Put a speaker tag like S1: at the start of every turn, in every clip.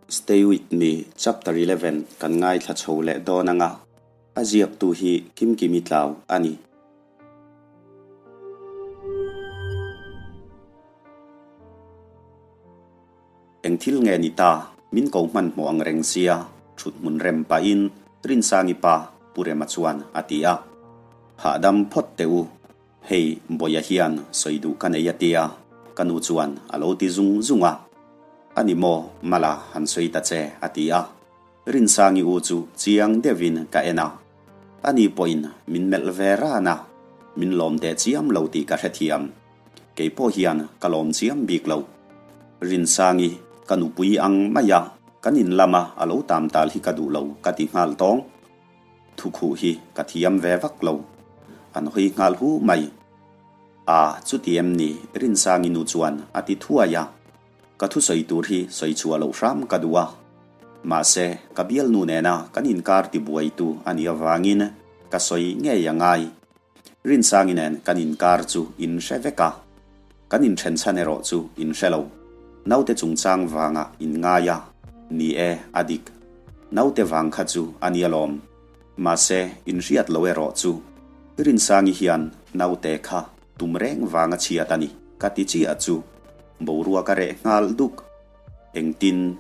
S1: Stay with me chapter 11 kan ngaithla chho leh dawn anga a ziaktu hi Kimkimi Tlau a ni. Eng thil nge ni ta, min ko hmanhmawh ang reng sia, thut hmun rem pahin Rinsangi pa Pu Rema chuan a ti a. Hahdam phawt teh u, Hei Bawia hian sawi duh ka nei a tia, ka nu chuan a lo ti zung zung a. A ni maw, Mala han sawi ta che a ti a. Rinsangi u chu chiang deuhin ka en a. Ani pawhin min melh ve ran a, min lawm teh chiam lo tih ka hrethiam. Kei pawh hian ka lawm chiam bik lo. Rinsangi, ka nupui ang mai a, kan in lama a lo tam tal hi ka duh lo ka ti nghal tawng. Thukhuh hi ka thiam ve vak lo. An hawi nghal hu mai. A, chuti em ni? Rinsangi nu chuan a ti thuai a. Ka thusawi tur hi sawi chhuah loh hram ka duh a. Mahse, ka bialnu nena kan inkar tibuaitu a nih avangin ka sawi ngei a ngai. Rinsangi nen kan inkar chu in hre vek a. Kan inthen chhan erawh chu in hre lo. Naute chungchang vanga in ngai a, ni e, a dik. Naute vang kha chu a ni alawm. Mahse, in hriat lo erawh chu Rinsangi hian naute kha tum reng vanga chhiat a ni ka ti chiah chu boruak a reh nghal duk. Engtin,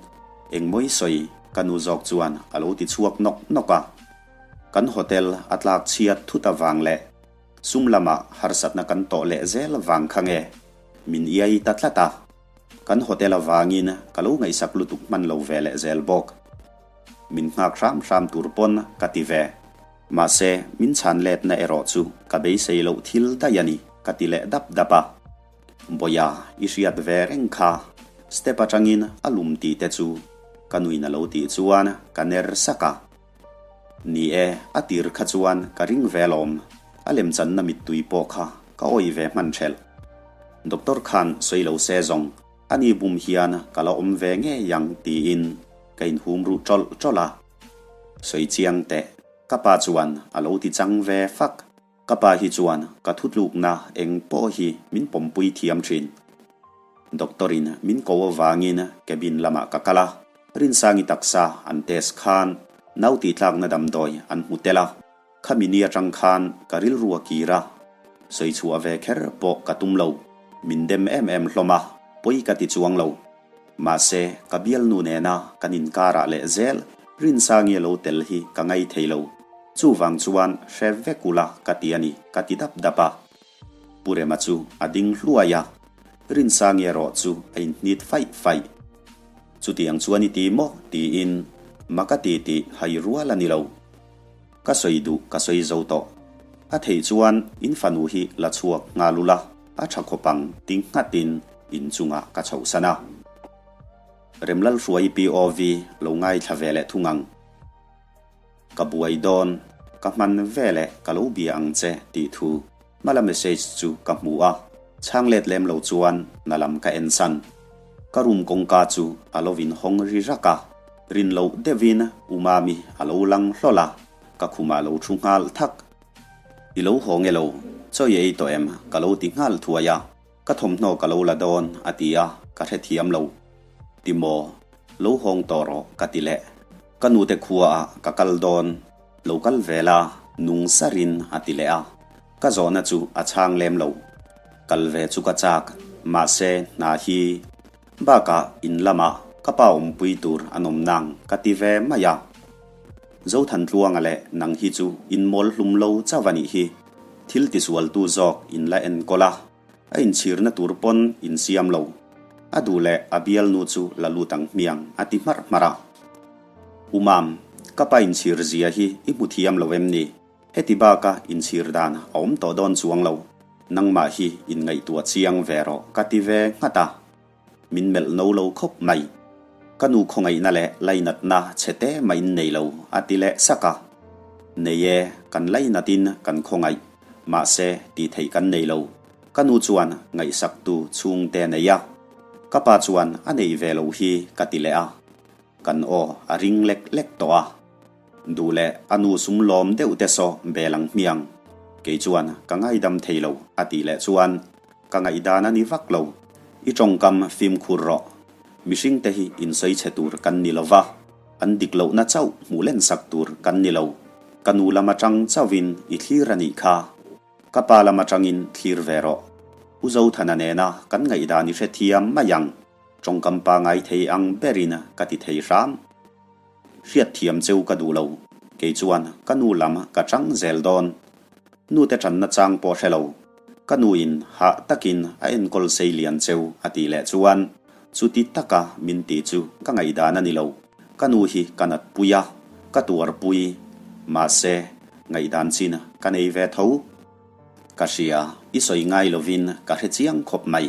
S1: engmawi sawi ka nu zawk chuan a lo ti chhuak nawk nawk a. Kan hotel a tlak chhiat thut avang leh sum lamah harsatna kan tawh leh zel vang kha nge min iai ta tlat a, kan hotel avangin ka lo ngaihsak lutuk hman lo ve leh zel bawk. Min nghak hram hram tur pawn ka ti ve. Mahse, min chhan letna erawh chu ka beisei loh thil daih a ni ka ti leh dap dap a. Bawia, i hriat ve reng kha. Step atangin a lum tih te chu ka nuin a lo tih chuan ka ner sak a. Ni e, a tir kha chuan ka ring ve alawm, a lemchanna mittui pawh kha ka awih ve hman ṭhelh. Doctor khan sawi lo se zawng, ani bum hian ka la awm ve ngei ang tiin ka inhum ruh ṭawlh ṭawlh a. Sawi chiang teh, ka pa chuan a lo ti chang ve fak. Ka pa hi chuan ka thutlukna eng pawh hi min pawmpui thiam thin. Doctor in min ko avangin cabin lamah ka kal a, Rinsangi taksa an test khan nau tihtlakna damdawi an hmu tel a, khami ni atang khan ka rilru a kir a, sawi chhuah ve kher pawh ka tum lo, min dem em em hlawm a, pawi ka ti chuang lo. Mahse, ka bialnu nena kan inkarah leh zel Rinsangi a lo tel hi ka ngai thei lo. Chuvang chuan hre vek ula ka ti a ni, ka ti dap dap a. Pu Rema chu a ding hluai a, Rinsangi erawh chu a inhnit faih faih. Chutiang chuan i ti maw? tiin maka ti tih hai rual a ni lo. Ka sawi duh ka sawi zo tawh. A theih chuan in fanu hi la chhuak nghal ula, a tha khawp ang ti nghatin in chungah ka chhohsan a. Remlalhruai POV lo ngaithla ve leh thung ang. Ka buai dawn, ka hman veleh ka lo bia ang che tih thu hmala message chu ka hmu a, chhang let lem lo chuan na lam ka en san. Ka room kawngka chu a lo in hawng ri rak a, rin loh deuhin U Mami a lo lang hlawl a, ka khumah lo thu nghal thak. I lo haw nge lo, chawi ei tawh em? ka lo ti nghal thuai a. Ka thawmhnaw ka lo la dawn a ti a, ka hrethiam lo. Ti maw? Lo hawng tawh rawh ka ti leh. Ka nute khuaah ka kal dawn, lo kal ve la, nung sarin a ti leh a. Ka zawhna chu a chhang lem lo. Kal ve chu ka chak, mahse hna hi bakah in lamah ka pa awmpui tur an awm nang ka ti ve mai a. Zothantluanga leh nang hi chu in mawl hlum lo chauh a nih hi. Thil tisualtu zawk in la enkawl a, a inchhirna tur pawn in siam lo. A duh leh a bialnu chu la lut ang hmiang a ti hmarh hmarh a. U Mam, ka pa inchhir zia hi i hmu thiam lo em ni? Heti baka inchhir dan a awm tawh dawn chuang lo. Nangmah hi inngaihtuah chiang ve rawh ka ti ve nghat a. Min melh no lo khawp mai. Ka nu khawngaihna leh lainatna chhe te mah in nei lo, a ti leh sak a. Nei e, kan lainatin kan khawngaih. Mahse, tih theih kan nei lo. Ka nu chuan ngaihsaktu chhungte a nei a. Ka pa chuan a nei ve lo hi ka ti leh a. Kan aw a ring lek lek tawh a. Duh leh a nu sum lawm deuh te saw bel ang hmiang. Kei chuan ka ngaidam thei lo, a tih leh chuan ka ngaihdan a ni vak lo. I tawngkam fimkhur rawh. Mihringte hi insawi chhe tur kan ni lo va, an dik lohna chauh hmuh len sak tur kan ni lo. Ka nu lam atang chauhin i thlir a nih kha. Ka pa lam atangin thlir ve rawh. U Zothana nena kan ngaihdan i hrethiam mai ang. Tawngkam pangai thei ang berin ka ti thei hram. Hriatthiam cheu ka duh lo. Kei chuan ka nu lam ka chang zel dawn. Nute tanna chang pawh hre lo. Ka nuin hah takin a enkawl sei lian cheu a tih leh chuan chuti taka min ti chu ka ngaihdan a ni lo. Ka nu hi ka natpui a, ka tuarpui. Mahse, ngaihdan chin ka nei ve tho. Ka hria, i sawi ngai lovin ka hre chiang khawp mai.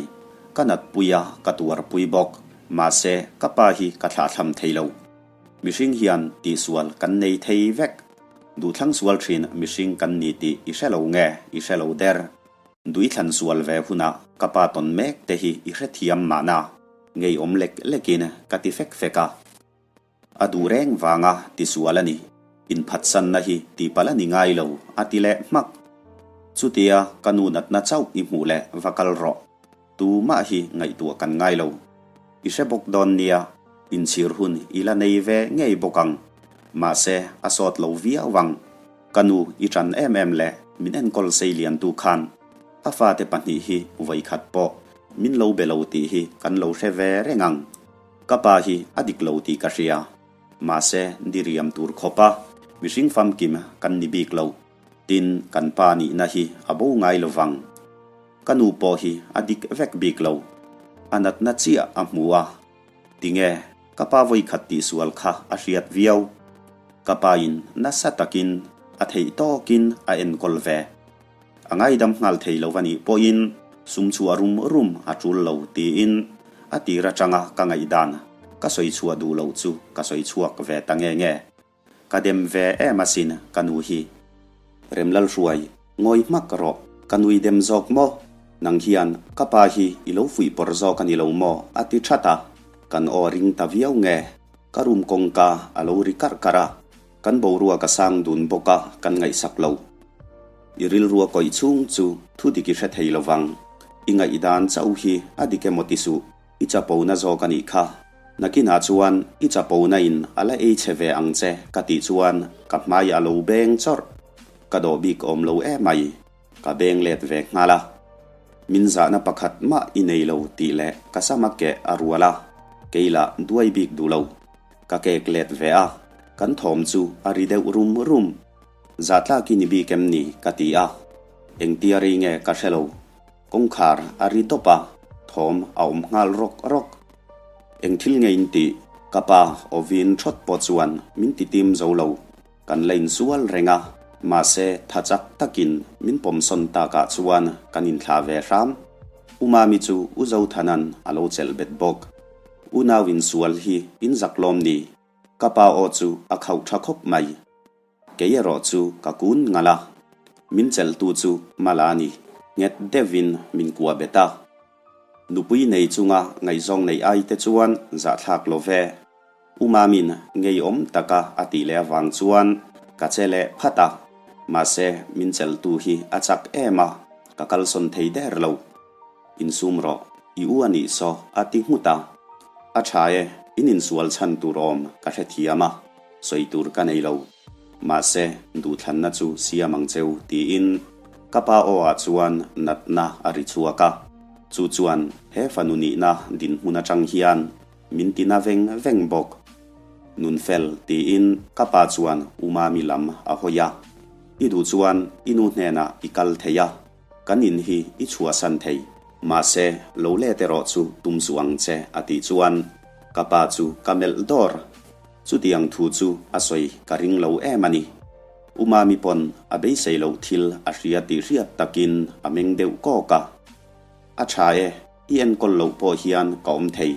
S1: Ka natpui a, ka tuarpui bawk. Mahse, ka pa hi ka thlahthlam thei lo. Mihring hian tihsual kan nei thei vek. Duhthlang sual thin mihring kan ni tih i hre lo nge i hre lo der? Duithlan sual ve hunah ka pa tawn mek te hi i hrethiam mahna? Ngeiawm lek lekin ka ti fek fek a. A duh reng vanga tisual a ni. Inphatsanna hi tihpalh a ni ngai lo, a ti leh hmak. Chutia ka nu natna chauh i hmuh leh va kal rawh. Tumah hi ngaihtuah kan ngai lo. I hre bawk dawn nia, inchhir hun i la nei ve ngei bawk ang. Mahse, a sawt lo viau ang. Ka nu i ṭan em em leh min enkawl sei liantu khan a fate pahnih hi vawikhat pawh min lo be lo tih hi kan lo hre ve reng ang. Ka pa hi a dik lo tih ka hria. Mahse, diriam tur khawpa mihring famkim kan ni bik lo. Tin, kan pa nihna hi a bo ngai lo vang. Ka nu pawh hi a dik vek bik lo. A natna chiah a hmu a. Tinge, ka pa vawikhat tihsual kha a hriat viau. Ka pain nasa takin a theih tawkin a enkawl ve. A ngaidam nghal thei lo a nih pawhin sum chu a rum rum a tul lo tiin a tir atanga ka ngaihdan ka sawi chhuah duh loh chu ka sawi chhuak ve ta nge nge. Ka dem ve em asin ka nu hi. Remlalhruai, ngawi hmak rawh, ka nui dem zawk maw? Nang hian ka pa hi i lo fuih pawr zawk a ni lo maw? a ti that a, kan aw ring ta viau nge. Ka room kawngka a lo ri karh karh a. Kan boruak a sang dun bawk a, kan ngaihsak lo. I rilru a kawih chhung chu thu dik i hre thei lo vang. I ngaihdan chauh hi a dik emaw ti suh, i chapona zawk a nih kha. Nakinah chuan i chapona in a la ei chhe ve ang che ka tih chuan ka hmai a lo beng chawrh. Ka dawh bik awm lo emai, ka beng let ve nghal a. Min zahna pakhat mah i nei lo tih leh ka sama keh a rual a, kei lah duai bik duh lo. Ka kek let ve a, kan thawm chu a ri deuh rum rum. Zahtlak i ni bik em ni? ka ti a. Engtia rei nge ka hre lo. Kawngkhar a ri dawp a, thawm a awm nghal rawk rawk. Eng thil nge in tih? Ka pa awin thawt pawh chuan min ti tim zo lo. Kan la insual reng a, mahse tha chak takin min pawmsawn takah chuan kan inthlah ve hram. U Mami chu U Zothanan a lo chelh bet bawk. Unau insual hi in zak lawm ni? Ka pa aw chu a khauh tha khawp mai. Kei erawh chu ka kun ngal a, min chelhtu chu Mala a ni. Nghet deuhin min kuah bet a. Nupui nei chunga ngaihzawng neih ai te chuan zahthlak lo ve. U Mamin ngeiawm taka a tih leh avang chuan ka che leh phat a, mahse min chelhtu hi a chak em a, ka kalsawn thei der lo. Insum rawh, i u a nih saw a ti nghut a. A tha e, in insual chhan tur awm ka hrethiam a, sawi tur ka nei lo. Mahse, duhthlanna chu siam ang cheu tiin ka pa aw ah chuan natna a ri chhuak a. Chu chuan he fanu nihna dinhmun atang hian min ti na veng veng bawk. Nunfel tiin ka pa chuan U Mami lam a hawi a. I duh chuan i nu hnenah i kal thei a. Kan in hi i chhuahsan thei, mahse lo let erawh chu tum suh ang che a tih chuan ka pa chu ka melh dawr. Chutiang thu chu a sawi ka ring lo em a ni. U Mami pawn a beisei loh thil a hria tih hriat takin a meng deuh kawk a. A tha e, i enkawl loh pawh hian ka awm thei.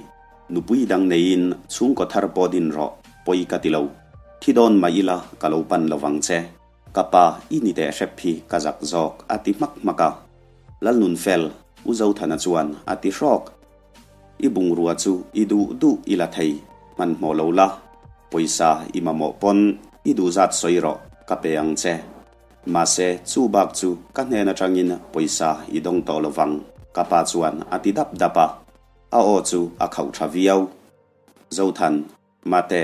S1: Nupui dang neiin chhungkaw thar pawh din rawh, pawi ka ti lo. Thi dawn mah ila ka lo pan lovang che. Ka pa, i ni teh hrep hi ka zak zawk, a ti hmak hmak a. Lalnunfel, U Zothana chuan a ti hrawk. I bungrua chu i duh duh i la thei, hmanhmawh lo la. Pawisa i mamawh pawn i duh zat sawi rawh, ka pe ang che. Mahse, chu bak chu ka hnen atangin pawisa i dawng tawh lo vang, ka pa chuan a ti dap dap a. A aw chu a khauh tha viau. Zothan, Mate,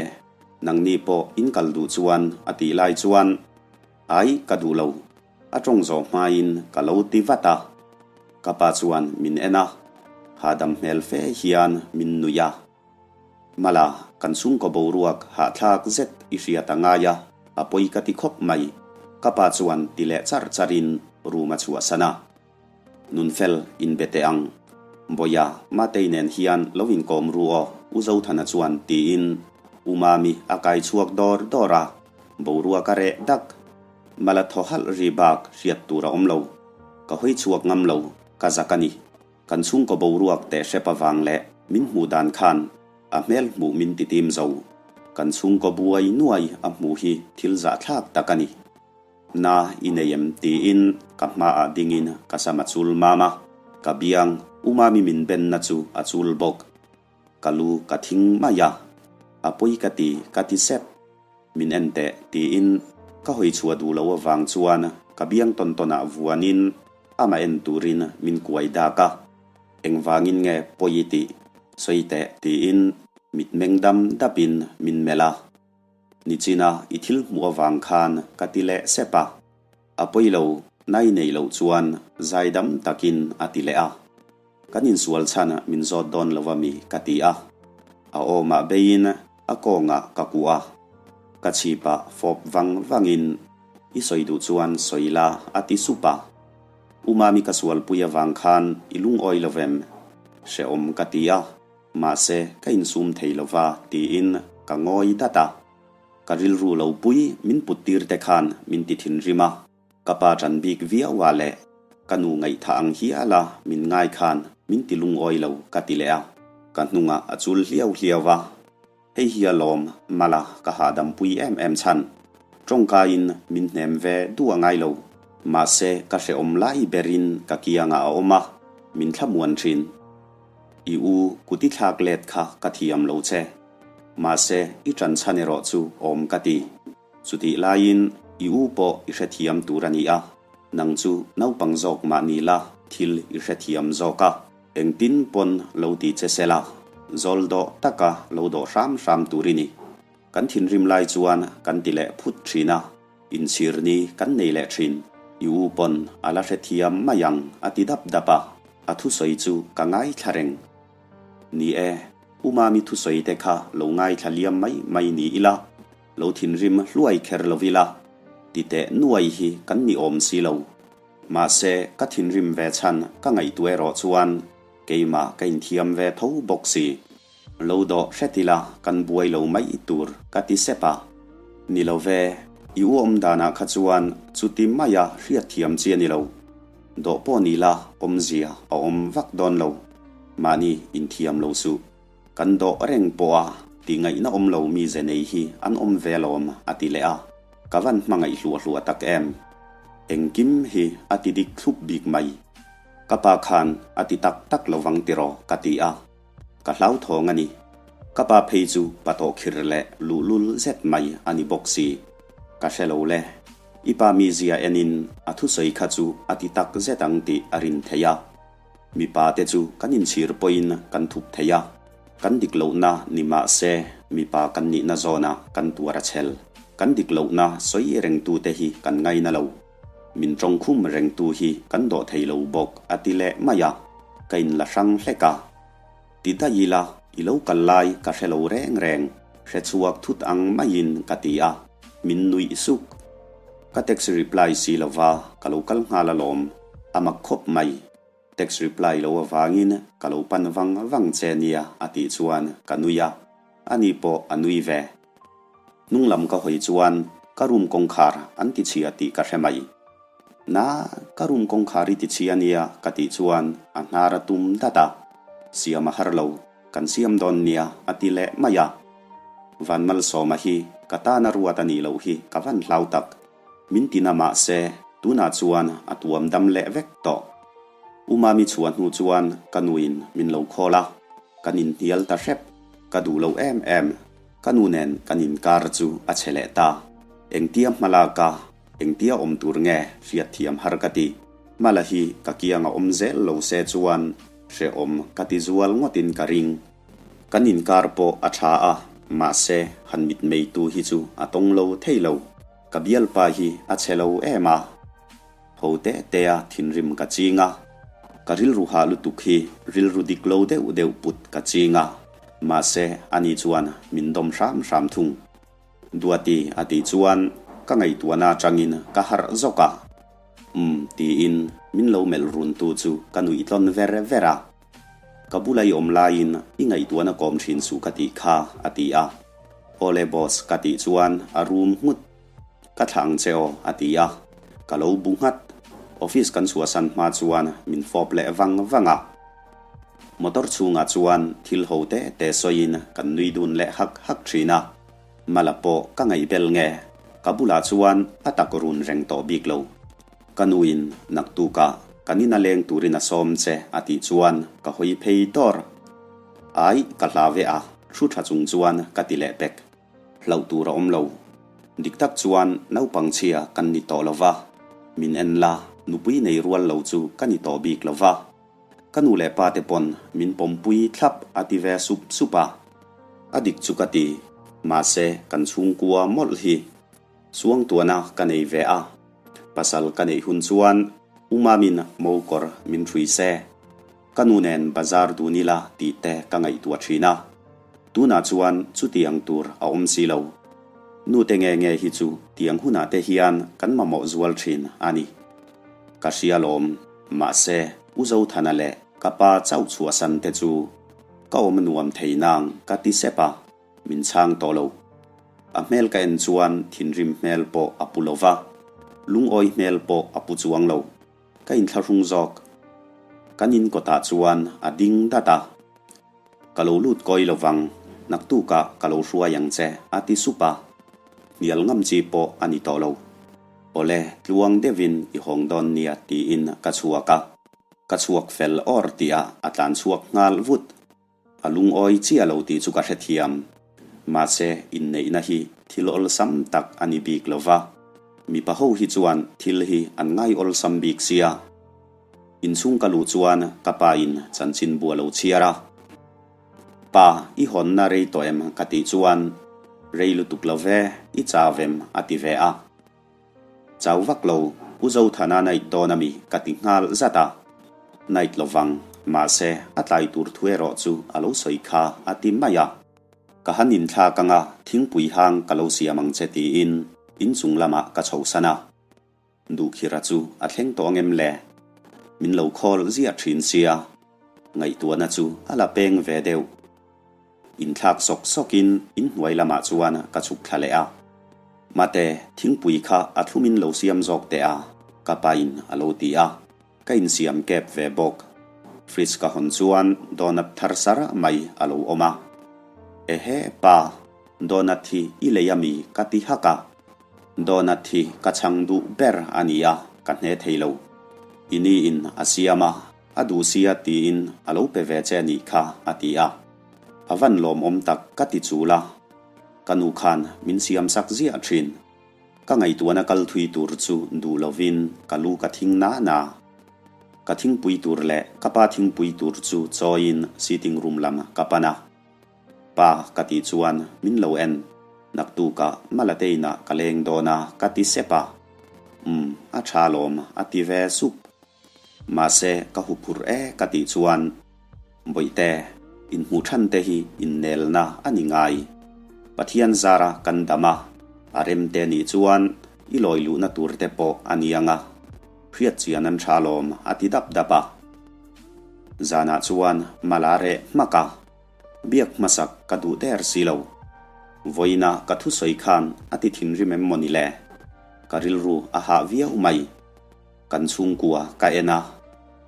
S1: nangni pawh in kal duh chuan a tih lai chuan, Ai, ka duh lo. A tawng zawh hmain ka lo ti vat a. Ka pa chuan min en a, hahdam hmel fe hian min nuih a. Mala, kan chhungkaw boruak hahthlak zet i hriat a ngai a, a pawi ka ti khawp mai. Ka pa chuan ti leh char charin room a chhuahsan a. Nunfel inbe teh ang. Bawia, Matei nen hian lo inkawm ru aw, U Zothana chuan tiin U Mami a kai chhuak dawr dawr a, boruak a reh dak. Mala thaw halh ri bak hriat tur a awm lo. Ka hawi chhuak ngam lo, ka zak a ni. Kan chhungkaw boruak teh hrep avang leh min hmuh dan khan a hmel hmuh min ti tim zo. Kan chhungkaw buai nuai a hmuh hi thil zahthlak tak a ni. Na i nei em tiin ka hmaah dingin ka sam a chul mam a, ka biang U Mami min benna chu a chul bawk. Ka lu ka thing mai a, a pawi ka ti ka ti sep. Min en teh tiin ka hawi chhuah duh loh avang chuan ka biang tawn tawnah vuanin amah en turin min kuai dak a, engvangin nge pawi i tih sawi teh tiin mitmeng dam dapin min melh a. Nichina i thil hmuh avang khan ka ti leh sep a, a pawi lo nai neih loh chuan zaidam takin a ti leh a. Kan insual chhan min zawt dawn lo a mi ka ti a, a awmah beiin a kawngah ka kuah a, ka chhipah fawp vang vangin i sawi duh chuan sawi la a ti sup a. U Mami ka sualpui avang khan i lungawi lo vem? Hrehawm ka ti a, mahse ka insum thei lo va tiin ka ngawi dat a. Ka rilru lo pui min put tir te khan min ti thinrim a. Ka pa ṭan bik viau a leh ka nu ngaihthah ang hial a min ngai khan min ti lungawi lo ka ti leh a, ka hnungah a chul hliau hliau a. Hei hi a lawm mala ka hahdam pui em em chhan. Tawngkaiin min hnem ve duh a ngai lo. Mahse ka hrehawm lai berin ka kiangah a awm a, min thlamuan ṭhin. I u kut i thlak let kha ka thiam lo che. Mahse i ṭan chhan erawh chu awm ka ti. Chutih laiin i u pawh i hrethiam tur a ni a, nang chu naupang zawk mah ni la thil i hrethiam zawk a, engtin pawn lo ti che se la, zawl dawh taka lo dawh hram hram tur i ni. Kan thinrim lai chuan kan ti leh phut thin a, inchhir ni kan nei leh thin. I u pawn a la hrethiam mai ang a ti dap dap a, a thusawi chu ka ngaithla reng. Ni e, U Mami thusawi te kha lo ngaithla liam mai mai ni ila, Lo thinrim hluai kher lo ila, ti teh nuai hi kan ni awm si lo. Mahse, ka thinrim ve chhan ka ngaihtuah erawh chuan keimah ka inthiam ve tho bawk si. Lo dawh hret ila kan buai lo mai tur ka ti sep a. Ni lo ve, i u awm danah kha chuan chuti maia hriatthiam chi a ni lo. Dawh pawh ni la awmzia a awm vak dawn lo. Mahni inthiam lo suh. Kan dawh reng pawh a ti ngaihna awm lo mize nei hi an awm ve alawm a ti leh a, ka van hmangaih hluah hluah tak em. Engkim hi a ti dik thlup bik mai. Ka pa khan a ti tak tak lo vang tiraw ka ti a, ka hlauthawng a ni. Ka pa phei chu pa tawhkhir leh luhlul zet mai a ni bawk si. Ka hre lo le. I pa mizia enin a thusawi kha chu a ti tak zet ang tih a rin theih a. Mipa te chu kan inchhir pawhin kan thup thei a, kan dik lohna ni mah se mipa kan nihna zawnah kan tuar a chhel. Kan dik lohna sawi rengtute hi kan ngaina lo. Min tawngkhum rengtu hi kan dawh thei lo bawk a ti leh mai a, ka inla hrang hlek a. Ti daih ila, i lo kal lai ka hre lo reng reng, hre chhuak thut ang maiin ka ti a, min nuih suk. Ka text reply si lova ka lo kal nghal alawm, a mak khawp mai. Text reply lo avangin ka lo pan vang vang che nia a tih chuan ka nui a, ani pawh a nui ve. Hnung lam ka hawi chuan ka room kawngkhar an ti chhia tih ka hre mai. Na, ka room kawngkhar i ti chhia nia ka tih chuan a hnar a tum dat a, siam a har lo, kan siam dawn nia a ti leh mai a. Vanmalsawma hi ka tana ruat a nih loh hi ka van hlau tak. Min ti na mah se tunah chuan a tuam dam leh vek tawh. U Mami chhuah hnu chuan ka nuin min lo call a, kan inhnial ta hrep, ka duh lo em em. Ka nu nen kan inkar chu a chhe leh ta. Engtia hmalak a, engtia awm tur nge hriatthiam har ka ti. Mala hi ka kiang a awm zel lo se chuan hrehawm ka ti zual ngawtin ka ring. Kan inkar pawh a tha a, mahse han mitmeitu hi chu a tawng lo thei lo. Ka bialpa hi a chhe lo em a. Ho te tea thinrim ka ching a, ka rilru hah lutuk hi rilru dik lo deuh deuh put ka ching a, mahse ani chuan min dawm hram hram thung. Duati a tih chuan ka ngaihtuahna atangin ka harh zawk a, Umm tiin min lo melh runtu chu ka nuih tlawn ver ver a. Ka bula i awm laiin i ngaihtuahna kawm thin suh ka tih kha a ti a. Awle boss ka tih chuan a rum nghut. Ka thlah ang che aw a ti a. Ka lo bu nghat. Office kan chhuahsan hma chuan min fawp leh vang vang a. Motor chhungah chuan thil ho te te sawiin kan nui dun leh hak hak thin a. Mala pawh ka ngaihbel nge? Ka bulah chuan a tak run reng tawh bik lo. Ka nuin naktukah kan ina leng turin a sawm che a tih chuan ka hawi phei dawr. Ai, ka hla ve a, thu tha chung chuan ka ti leh pek. Hlauh tur a awm lo. Dik tak chuan naupang chhia kan ni tawh lo va, min en la, nupui nei rual lo chu ka ni tawh bik lo va. Ka nu leh pa te pawn min pawmpui thlap a ti ve sup sup a. A dik chu ka ti, mahse kan chhungkua mawlh hi suangtuahna ka nei ve a. Pasal ka neih hun chuan U Mamin mokawr min hrui se, ka nu nen bazar dun ila tih te ka ngaihtuah thin a. Tunah chuan chutiang tur a awm si lo. Nu te nge nge hi chu tiang hunah te hian kan mamawh zual thin a ni. Ka hria lawm. Mahse, U Zothana leh ka pa chauh chhuahsan te chu ka awm nuam thei nang ka ti sep a, min chhang tawh lo. A hmel ka en chuan thinrim hmel pawh a pu lo va, lungawi hmel pawh a pu chuang lo. Ka inthlahrung zawk. Kan in kawtah chuan a ding dat a. Ka lo lut kawi lo vang, naktukah ka lo hruai ang che, a ti sup a. Hnial ngam chi pawh a ni tawh lo. Awle, tluang deuhin i hawng dawn nia tiin ka chhuak a. Ka chhuak fel awr tihah a tlan chhuak nghal vut. A lungawi chiah lo tih chu ka hrethiam. Mahse, inneihna hi thil awlsam tak a ni bik lo va. Mipa ho hi chuan thil hi an ngai awlsam bik sia. Inchhung ka luh chuan ka pa in chanchin bu a lo chhiar a. Pa, i hawnna rei tawh em? ka tih chuan, Rei lutuk lo ve, i chau em? a ti ve a. Chau vak lo, U Zothana night dawn a mi? ka ti nghal zat a. Night lo vang, mahse a tlai tur thu erawh chu a lo sawi kha a ti mai a. Ka han inthlak anga thingpui hang ka lo siam ang che tiin inchung lamah ka chhosan a. Duhkhira chu a thleng tawh angem le? Min lo khawl ziah thin sia, ngaihtuahna chu a la peng ve deuh. Inthlak sawk sawkin inhnuai lamah chuan ka chhuk thla leh a. Mate, thingpui kha a thlumin lo siam zawk teh a, ka pain a lo ti a. Ka insiam kep ve bawk. Fridge ka hawn chuan donut thar sar mai a lo awm a. Ehe pa, donut hi i lei ami ka ti hak a. Donut hi ka chhang duh ber a ni a, ka hne thei lo. I ni in a siam a, a duh sia tiin a lo pe ve che a nih kha a ti a. A van lawmawm tak ka ti chul a. Ka nu khan min siam sak ziah thin. Ka ngaihtuahna kal thui tur chu duh lovin ka lu ka thing na na. Ka thingpui tur leh ka pa thingpui tur chu chawiin sitting room lam ka pan a. Pa ka tih chuan min lo en, naktukah Malateinah ka leng dawn a ka ti sep a. Umm, a tha lawm a ti ve sup. Mahse ka huphurh e ka tih chuan Bawihte, inhmuh than te hi innelna a ni ngai. Pathian zara kan dam a, a rem te nih chuan i lawi luhna tur te pawh a ni ang a, hriat chian an tha lawm a ti dap dap a. Zanah chuan Mala reh hmak a. Biak hmasak ka duh der si lo. Vawiina ka thusawi khan a ti thinrim em mawni le? Ka rilru a hah viau mai. Kan chhungkua ka en a,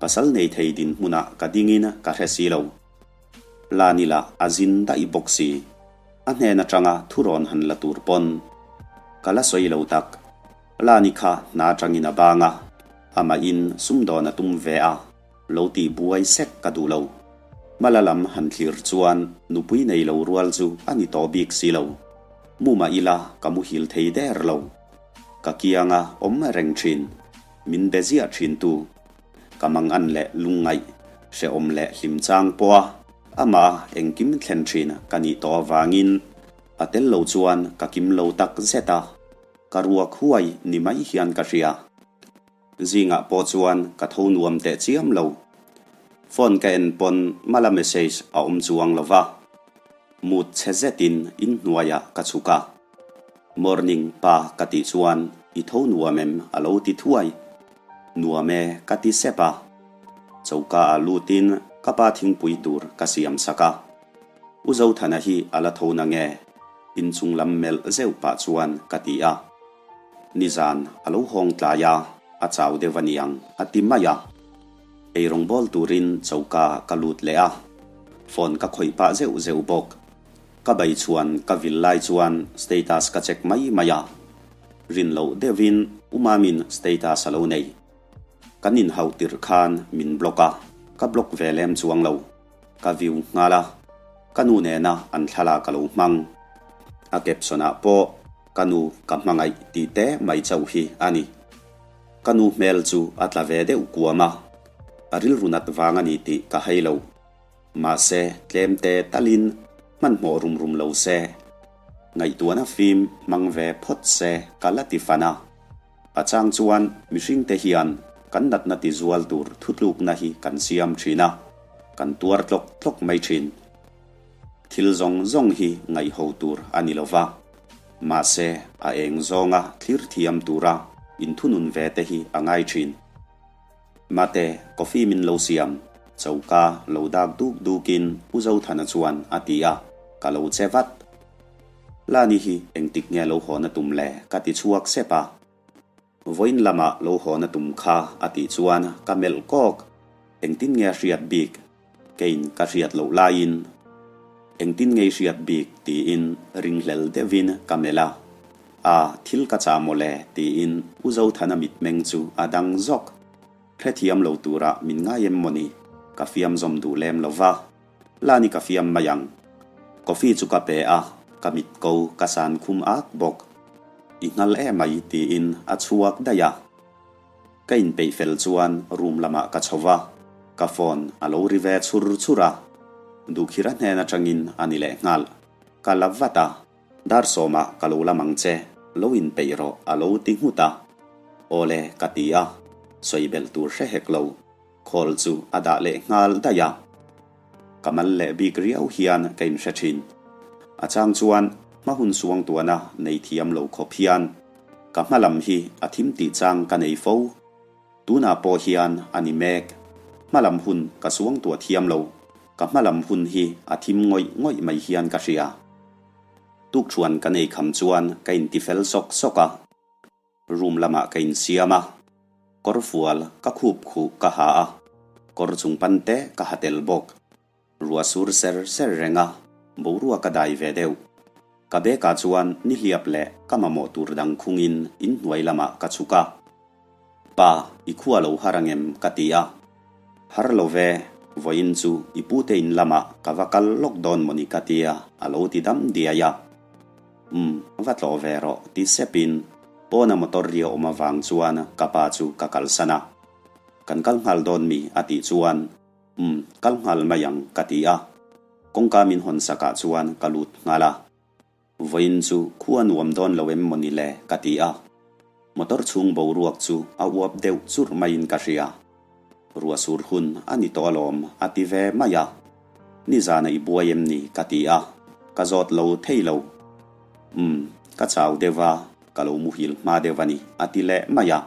S1: pasal nei thei dinhmunah ka dingin ka hre si lo. Lani lah a zin daih bawk si. A hnen atanga thurawn han la tur pawn ka la sawi lo tak. Lani kha hna atangin a bang a, amahin sumdawn a tum ve a. Lo tih buai sek ka duh lo. Hmala lam han thlir chuan nupui nei lo rual chu a ni tawh bik si lo. Mu mah ila ka muhil thei der lo. Ka kianga awm reng thin. Min be ziah thin tu. Ka mangan leh lungngaih, hrehawm leh hlim chang pawha. Amah engkim thlen thin ka nih tawh avangin a tel lo chuan ka kim lo tak zet a, ka ruak huai ni mai hian ka hria. Zingah pawh chuan ka tho nuam teh chiam lo. Phone ka en pawn mala message a awm chuang lo va. Mut chhe zetin inhnuaiah ka chhuk a. Morning pa ka tih chuan i tho nuam em a lo ti thuai. Nuam e ka ti sep a. Choka ah lutin ka pa thingpui tur ka siam sak a. U Zothana hi a la tho na nge? Inchung lam melh zeuh pah chuan ka ti a. Nizan a lo hawng tlai a, a chau deuh a niang a ti mai a. Eirawng bawl turin choka ka lut leh a, phone ka khawih pah zeuh zeuh bawk. Ka bai chhuan ka vil lai chuan status ka check mai mai a. Rin loh deuhin U Mamin status a lo nei. Kan inhauh tirh khan min block a, ka block ve lem chuang lo. Ka view nghal a, ka nu nena an thlalak a lo hmang. A caption ah pawh ka nu ka hmangaih tih te mai chauh hi a ni. Ka nu hmel chu a tla ve deuh kuam a, a rilru nat vang a ni tih ka hai lo. Mahse tlem te talin hmanhmawh rum rum lo se, ngaihtuahna fim hmang ve phawt se ka la ti fan a. A chang chuan mihringte hian kan natna ti zual tur thutlukna hi kan siam thin a, kan tuar tlawk tlawk mai thin. Thil zawng zawng hi ngaihho tur a ni lo va, mahse a eng zawnga thlir thiam tura inthunun ve te hi a ngai thin. Mate, coffee min lo siam, choka lo dak duk dukin U Zothana chuan a ti a, ka lo che vat. Lani hi engtik nge lo hawn a tum le? ka ti chhuak sep a. Vawiin lamah lo hawn a tum kha a tih chuan ka melh kawk. Engtin nge a hriat bik? Keiin ka hriat loh laiin engtin nge i hriat bik? tiin ringhlel deuhin ka melh a. A, thil ka chah mawle tiin U Zothana mitmeng chu a dang zawk. Hrethiam lo turah min ngai em mawni? Ka fiam zawm duh lem lo va. Lani ka fiam mai ang. Coffee chu ka pe a, ka mit ko ka san khum ak bawk. I nghal emai tiin a chhuak daih a. Ka inpeih fel chuan room lamah ka chho va, ka phone a lo ri ve chhur chhur a. Duhkhira hnen atangin a ni leh nghal. Ka la vat a, dar sawmah ka lo lam ang che, lo inpeih rawh a lo ti nghut a. Awle ka ti a, sawi belh tur hre hek lo. Khawl chu a dah leh nghal daih a, ka mal leh bik riau hian ka inhre thin. A chang chuan hma hun suangtuahna nei thiam lo khawp hian ka hma lam hi a thim tih chang ka nei fo. Tunah pawh hian a ni mek. Hma lam hun ka suangtuah thiam lo, ka hma lam hun hi a thim ngawih ngawih mai hian ka hria. Tukṭhuan ka nei kham chuan ka intifel sawk sawk a. Room lamah ka insiam a, kawr fual ka khup khuh ka ha a, kawr chung pan te ka ha tel bawk. Ruah sur ser ser reng a, boruak ka dai ve deuh. Ka bag ah chuan nihliap leh ka mamawh tur dang khungin inhnuai lamah ka chhuk a. Pa, i khua lo har angem? ka ti a. Har lo ve, vawiin chu i pute in lamah ka va kal lawk dawn mawni ka tia a lo ti dam diai a. Umm, va tlawh ve rawh ti sepin pawna motor ri a awm avang chuan ka pa chu ka kalsan a. Kan kal nghal dawn mi a tih chuan Umm, kal nghal mai ang ka ti a. Kawngka min hawn sakah chuan ka lut nghal a. Vawiin chu khua nuam dawn lo em mawni le ka ti a. Motor chhung boruak chu a uap deuh churh maiin ka hria. Ruah sur hun a ni tawh alawm a ti ve mai a. Nizana i buai em ni ka ti a, ka zawt lo thei lo. Umm, ka chau deuh a, ka lo muhil hma deuh a ni a ti leh mai a.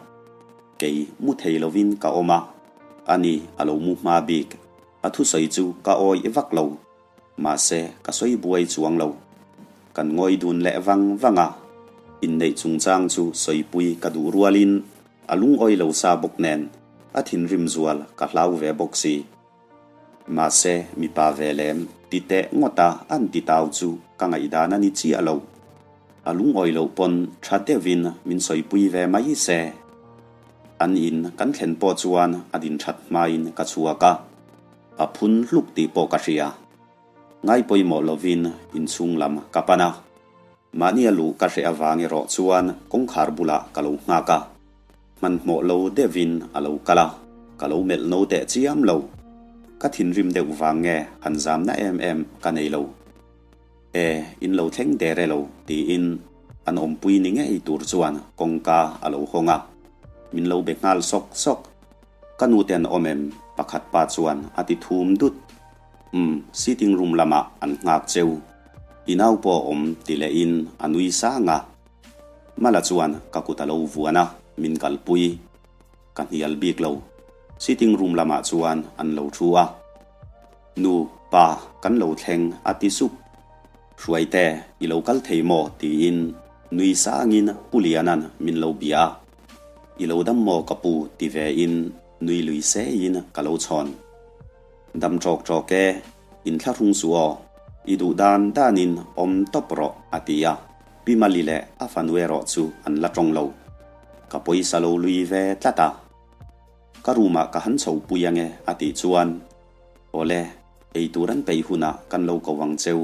S1: Kei mu thei lovin ka awm a, ani a lo mu hma bik. A thusawi chu ka awih vak lo. Mahse, ka sawi buai chuang lo. Kan ngawi dun leh vang vang a, inneih chungchang chu sawipui ka duh rualin a lungawi lo sa bawk nen a thinrim zual ka hlau ve bawk si. Mahse, mipa ve lem ti teh ngawta an ti tau chu ka ngaihdan a ni chiah lo. A lungawi loh pawn tha deuhin min sawipui ve mai se. An in kan thlen pawh chuan a din that hmain ka chhuak a. A phun hluk tih pawh ka hria. Ngai pawimawh lovin inchhung lam ka pan a. Mahni a luh ka hreh avang erawh chuan kawngkhar bulah ka lo nghak a. Hmanhmawh lo deuhin a lo kal a, ka lo melh no teh chiam lo. Ka thinrim deuh vang nge han zamna em em ka nei lo. E, in lo thleng der e lo tiin an awmpui ni ngei tur chuan kawngka a lo hawng a. Min lo be nghal sawk sawk. Ka nu te an awm em? Pakhat pa chuan a ti thum dut. Umm, sitting room lamah an nghak cheu. I nau pawh a awm ti lehin a nui sang a. Mala chuan ka kut a lo vuan a, min kalpui. Ka hnial bik lo. Sitting room lamah chuan an lo thu a. Nu, pa, kan lo thleng a ti sup. Hruaite, i lo kal thei maw? tiin nui sangin Pu Liana'n min lo bia a. I lo dam maw ka pu? ti vein nui lui seiin ka lo chhawn. Dam ṭawk ṭawk e, inthlahrung suh aw, i duh dan danin awm tawp rawh a ti a. Pi Mali leh a fanu erawh chu an la ṭawng lo. Ka pawisa lo lui ve tlat a. Ka room ah ka han chho pui ange a tih chuan, Awle, ei tur an peih hunah kan lo ko ang cheu.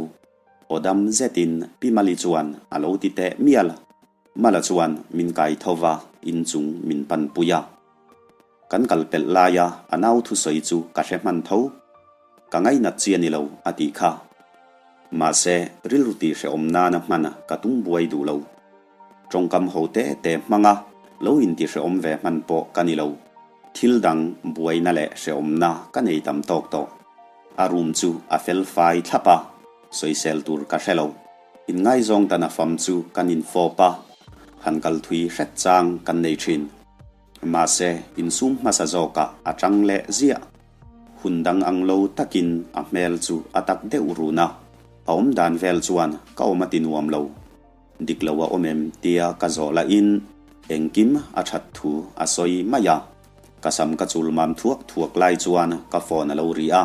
S1: Aw dam zetin Pi Mali chuan a lo ti teh mial. Mala chuan min kai tho va, inchung min pan pui a. Kan kal pelh laia a nau thusawi chu ka hre hman tho. Ka ngainat chi a ni lo a tih kha. Mahse, rilru tih hrehawm nana hman ka tum buai duh lo. Tawngkam ho te te hmanga lo inti hrehawm ve hman pawh ka ni lo. Thil dang buaina leh hrehawmna ka nei tam tawk tawh. A room chu a fel fai thlap a, sawisel tur ka hre lo. Inngaizawng dan a fam chu kan infawp a, han kal thui hret chang kan nei thin. Mahse, insum hmasa zawkah a tang leh ziah. Hun dang ang lo takin a hmel chu a tak deuh run a, a awm dan vel chuan ka awm a ti nuam lo. Dik lo a awm em tia ka zawh lahin engkim a that thu a sawi mai a. Ka sam ka chul mam thuak thuak lai chuan ka phone a lo ri a,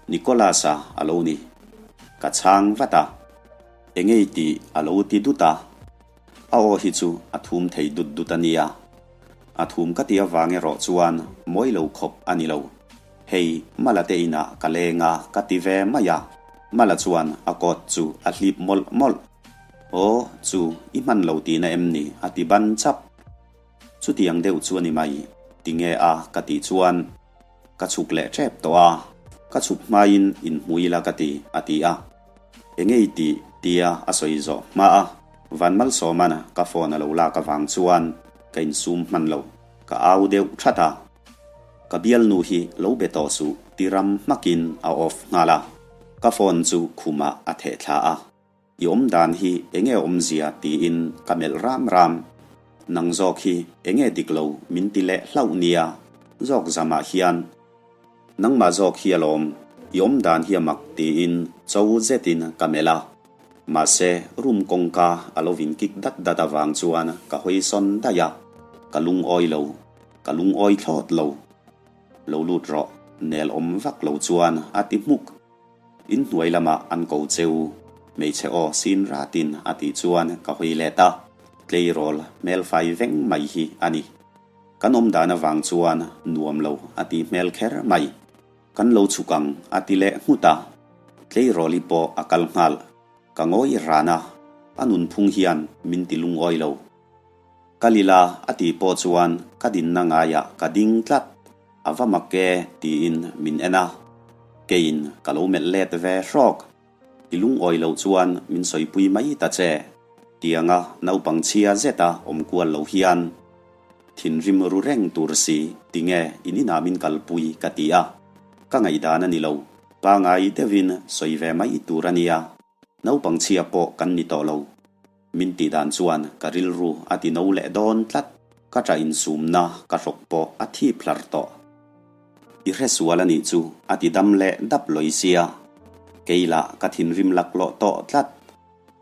S1: Nicholas-a a lo ni. Ka chhang vat a, Engei tih a lo ti dut a. A aw hi chu a thum thei dut dut a nia. A thum ka ti avang erawh chuan mawi lo khawp a ni lo. Hei, Mala te inah ka leng a ka ti ve mai a. Mala chuan a coat chu a hlip mawlh mawlh. Aw, chu i hman lo tihna em ni? a ti ban chap. Chutiang deuh chu a ni mai, tinge a ka tih chuan ka chhuk leh tep tawh a, ka chhuk hmain inhmu ila ka ti, a ti a. Enge i tih? tia a sawi zawh hma a, Vanmalsawma'n ka phone a lo lak avang chuan ka insum hman lo, ka au deuh that a. Ka bialnu hi lo be tawh suh ti ram hmakin a off nghal a, ka phone chu khumah a theh thla a. I awm dan hi enge awmzia tiin ka melh ram ram. Nang zawk hi enge dik lo min ti leh hlauh nia zawk zamah hian nangmah zawk hi alawm i awm dan hi a mak tiin cho zetin ka melh a. Mahse room kawngka a lo vin kik dat dat avang chuan ka hawi sawn daih a, ka lungawi lo, ka lungawi thlawt lo. Lo lut rawh nel awm vak lo chuan a ti hmuk. In hnuai lamah an ko cheu, hmeichhe aw sin ratin a tih chuan ka hawi let a, tleirawl hmel fai veng mai hi a ni. Kan awm dan avang chuan nuam lo a tih hmel kher mai. Kan lo chhuk ang a ti leh nghut a, tleirawli pawh a kal nghal. Ka ngawi ran a, a nunphung hian min ti lungawi lo. Ka lila a tih pawh chuan ka dinna ngaiah ka ding tlat. A va mak e tiin min en a, keiin ka lo melh let ve hrawk. I lungawi loh chuan min sawipui mai ta che, tianga naupang chhia zeta awm kual lo hian thinrim ru reng tur si tinge in inah min kalpui ka ti a, ka ngaihdan a ni lo, pangai deuhin sawi ve mai tur a nia. Naupang chhia pawh kan ni tawh lo. Min tih dan chuan ka rilru a ti no leh dawn tlat. Ka ṭah insumna ka hrawk pawh a thip hlar tawh. I hre sual a nih chu a ti dam leh dap lawi sia. Kei lah ka thinrim laklawh tawh tlat.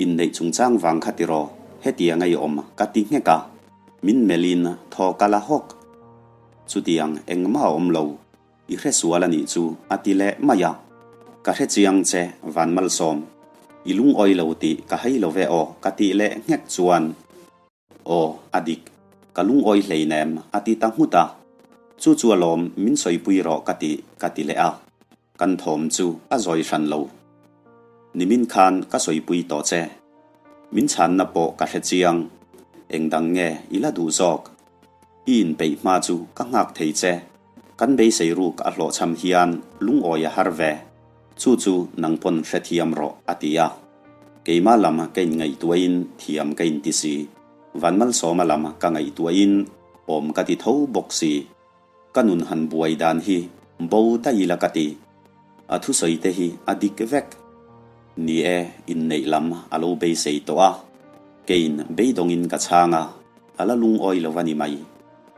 S1: Inneih chungchang vang kha tiraw hetiang a i awm ka ti nghek a. Min melhin thaw ka la hawk. Chutiang engmah a awm lo. I hre sual a nih chu a ti leh mai a. Ka hre chiang che Vanmalsawm, i lungawi lo tih ka hei lo ve aw ka tih leh nghek chuan Aw a dik, ka lungawi hleinem a ti ta nghut a. Chu chu alawm min sawipui rawh ka ti ka ti leh a. Kan thawm chu a zawi hran lo. Nimin khan ka sawipui tawh che. Min chhanna pawh ka hre chiang. Engdang nge i la duh zawk? I inpeih hma chu ka nghak thei che. Kan beisei ruk a hlawhchham hian lungawi a har ve. Chu chu nang pawn hrethiam rawh, a ti a. Keimah lam ka inngaihtuahin thiam ka inti si. Vanmalsawma lam ka ngaihtuahin awm ka ti tho bawk si. Ka nun han buai dan hi bo daih ila ka ti. A thusawi te hi a dik vek. Ni e, inneih lam a lo beisei tawh a. Keiin beidawngin ka chhang a, a la lungawi lo a ni mai.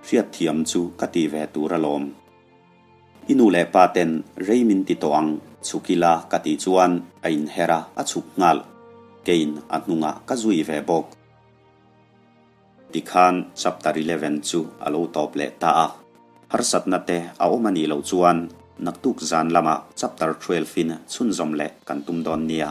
S1: Hriatthiam chu ka ti ve tur alawm. I nu leh pa ten rei min ti tawh ang, chhuk ila ka tih chuan a inher a, a chhuk nghal. Keiin a hnungah ka zui ve bawk. Tikhan chapter 11 chu a lo tawp leh ta a. Harsatna te a awm a nih loh chuan naktuk zan lamah chapter 12 in chhunzawm leh kan tum dawn nia.